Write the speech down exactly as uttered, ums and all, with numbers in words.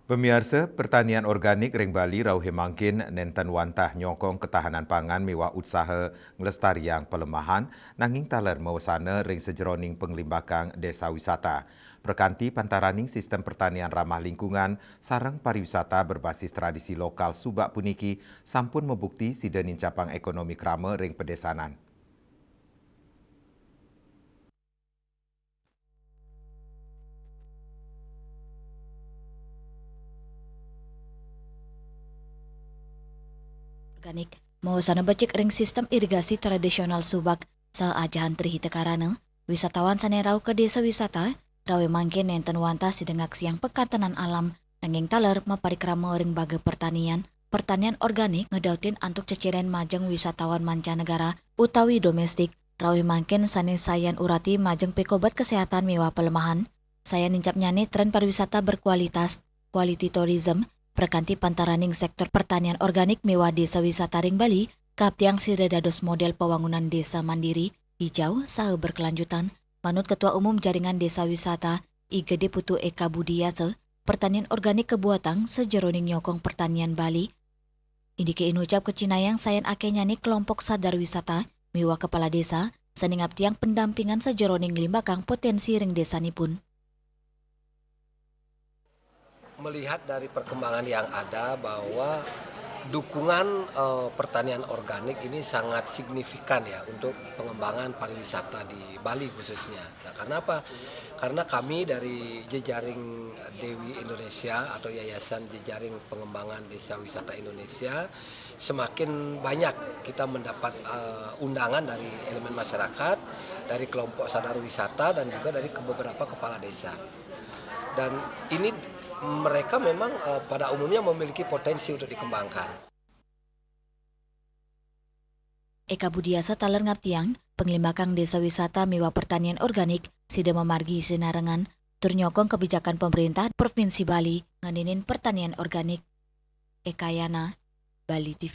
Pamiarsa, pertanian organik ring Bali rauh mangkin nenten wantah nyokong ketahanan pangan miwah utsaha nglestariang palemahan, nanging taler mawasana ring sajeroning panglimbakang desa wisata. Prakanti pantaraning sistem pertanian ramah lingkungan sareng pariwisata berbasis tradisi lokal subak puniki sampun mabukti sida nincapang ekonomi krama ring padesanan. Organik, mawasana becik ring sistem irigasi tradisional subak, saha ajahan Tri Hita Karana, wisatawan sane rauh ka desa wisata, rauh mangkin nenten wantah sida ngaksiang pakantenan alam, nanging taler maparikrama ring baga pertanian. Pertanian organik ngedautin antuk ceciren majeng wisatawan mancanegara utawi domestik, rauh mangkin sane sayan urati majeng pikobet kesehatan miwah palemahan. Sayan nincapnyane tren pariwisata berkualitas, quality tourism, prakanti pantaraning sektor pertanian organik miwah desa wisata ring Bali, kaptiang sida dados model pawangunan desa mandiri, hijau, saha berkelanjutan. Manut Ketua Umum Jaringan Desa Wisata, I Gede Putu Eka Budiasa, pertanian organik kabuatang sajeroning nyokong pertanian Bali. Indike inucap kacinayang sayan akenyane kelompok sadar wisata miwah kepala desa, sane ngaptiang pendampingan sajeroning nglimbakang potensi ring desanipun. Melihat dari perkembangan yang ada bahwa dukungan, eh, pertanian organik ini sangat signifikan ya untuk pengembangan pariwisata di Bali khususnya. Nah, karena apa? Karena kami dari jejaring Dewi Indonesia atau Yayasan Jejaring Pengembangan Desa Wisata Indonesia semakin banyak kita mendapat, eh, undangan dari elemen masyarakat, dari kelompok sadar wisata dan juga dari ke-, beberapa kepala desa. Dan ini mereka memang, eh, pada umumnya memiliki potensi untuk dikembangkan. Eka Budiasa taler ngaptiang, panglimbakang desa wisata miwah pertanian organik, sida mamargi sinarengan, tur nyokong kebijakan pemerintah Provinsi Bali ngeninin pertanian organik. Eka Yana, Bali T V.